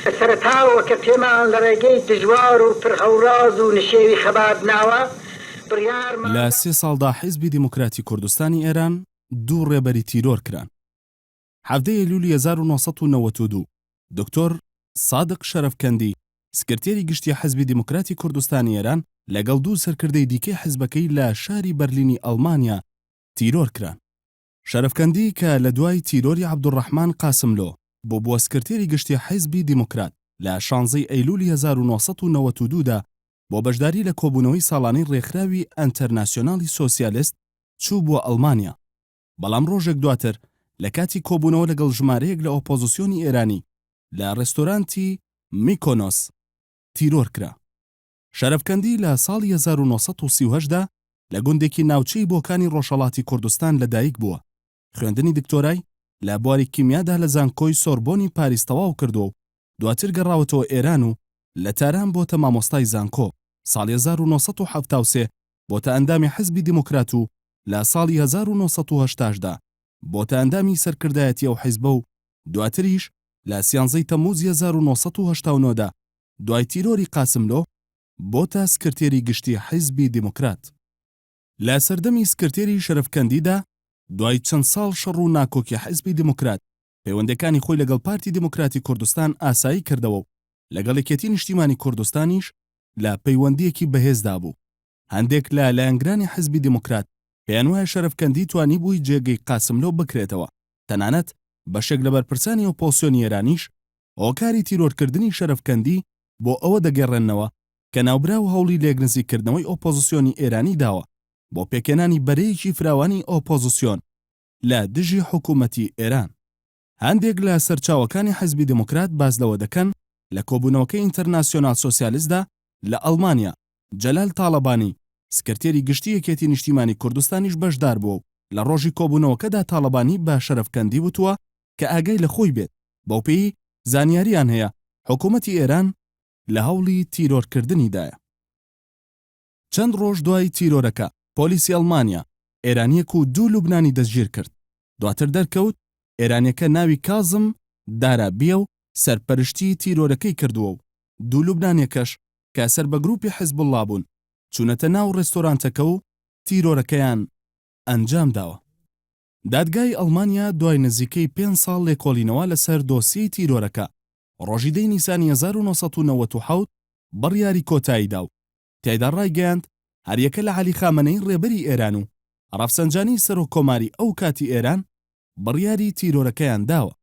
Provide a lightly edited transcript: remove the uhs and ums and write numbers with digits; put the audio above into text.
لە سەرەتاوە کە پێمان لە ڕێگەی دژوار و پر هەوراز و نشێوی خەبات ناوە، بڕیارمان لە دا. سێ ساڵدا حیزبی دیموکراتی کوردستانی ئێران دوو ڕێبەری تیرۆر کران. 17 ئەیلولی 1992 دکتۆر سادق شەرەفکەندی سکرتێری گشتی حیزبی دیموکراتی کوردستانی ئێران لەگەڵ دوو سەرکردەی دیکەی حیزبەکەی لە شاری بەرلینی ئەڵمانیا تیرۆر کران. شەرەفکەندی کە لە دوای تیرۆری عەبدولڕەحمان قاسملۆ بووبووە سکرتێری گشتی حیزبی دیموکرات لە شانزەی ئەیلولی 1992 دا بۆ بەشداری لە کۆبوونەوەی ساڵانەی ڕێکخراوی ئەنتەرناسیۆنالی سۆسیالست چووبووە ئەڵمانیا بەڵام ڕۆژێک دواتر لە کاتی کۆبوونەوە لەگەڵ ژمارەیەک لە ئۆپۆزسیۆنی ئێرانی لە ڕێستۆرانتی میکۆنۆس تیرۆر کرا. شەرەفکەندی لە ساڵی 1938 دا لە گوندێکی ناوچەی بۆکانی ڕۆژهەڵاتی کوردستان لە دایک بووە. خوێندنی دکتۆرای لە بواری کیمیادا لە زانکۆی سۆربۆنی پاریس تەواو کردووە و دواتر گەڕاوەتەوە ئێران و لە تاران بۆتە مامۆستای زانکۆ. ساڵی 1973 بۆتە ئەندامی حزبی دیموکرات و لە ساڵی 1980 دا بۆتە ئەندامی سەرکردایەتی ئەو حیزبە و دواتریش لە سیانزەی تەمموزی 1989 دا دوای تیرۆری قاسملۆ بۆتە سکرتێری گشتی حیزبی دیموکرات. لە سەردەمی سکرتێری شەرەفکەندیدا دوای چەند ساڵ شەڕ و ناکۆکی حیزبی دیموکرات پەیوەندیەکانی خۆی لەگەڵ پارتی دیموکراتی کوردستان ئاسایی کردەوە و لەگەڵ یەکێتی نیشتیمانی کوردستانیش لە پەیوەندیەکی بەهێزدا بوو. هەندێک لە لایەنگرانی حیزبی دیموکرات پێیانوایە شەرەفکەندی توانیبووی جێگەی قاسملۆ بکرێتەوە، تەنانەت بەشێک لە بەرپرسانی ئۆپۆزسیۆنی ئێرانیش هۆکاری تیرۆرکردنی شەرەفکەندی بۆ ئەوە دەگەڕێننەوە کە ناوبراو هەوڵی لێکنزیککردنەوەی ئۆپۆزسیۆنی ئێرانی داوە بۆ پێکهێنانی بەرەیەکی فراوانی ئۆپۆزسیۆن لە دژی حکوومەتی ئێران. هەندێک لە سەرچاوەکانی حیزبی دێموکرات باس لەوە دەکەن لە کۆبوونەوەکەی ئینتەرناسیۆنال سۆسیالستدا لە ئەڵمانیا، جەلال تاڵەبانی، سکرتێری گشتی یەکێتی نیشتیمانی کوردستانیش بەشدار بووە و لە ڕۆژی کۆبوونەوەکەدا تاڵەبانی بە شەرەفکەندی وتووە کە ئاگای لە خۆی بێت، بەوپێی زانیارییان هەیە حکوومەتی ئێران لە هەوڵی تیرۆرکردنیدایە. چەند ڕۆژ دوای تیرۆرەکە، پۆلیسی ئەڵمانیا ئێرانییەک و دوو لوبنانی دەستگیرکرد. دواتر دەرکەوت ئێرانییەکە ناوی کازم دارابییە و سەرپەرشتیی تیرۆرەکەی کردووە و دوو لوبنانییەکەش کە سەر بە گرووپی حیزبوڵڵا بوون، چوونەتە ناو ڕێستۆرانتەکە و تیرۆرەکەیان ئەنجامداوە. دادگای ئەڵمانیا دوای نزیکەی پێنج ساڵ لێکۆڵینەوە لەسەر دۆسیەی تیرۆرەکە، ڕۆژی دەی نیسانی 1997 بڕیاری کۆتایی دا و تیایدا ڕایگەیاند هەریەکە لە عەلی خامەنەیی ڕێبەری ئێران و ڕەفسەنجانی سەرۆککۆماری ئەو کاتی ئێران بڕیاری تیرۆرەکەیان داوە.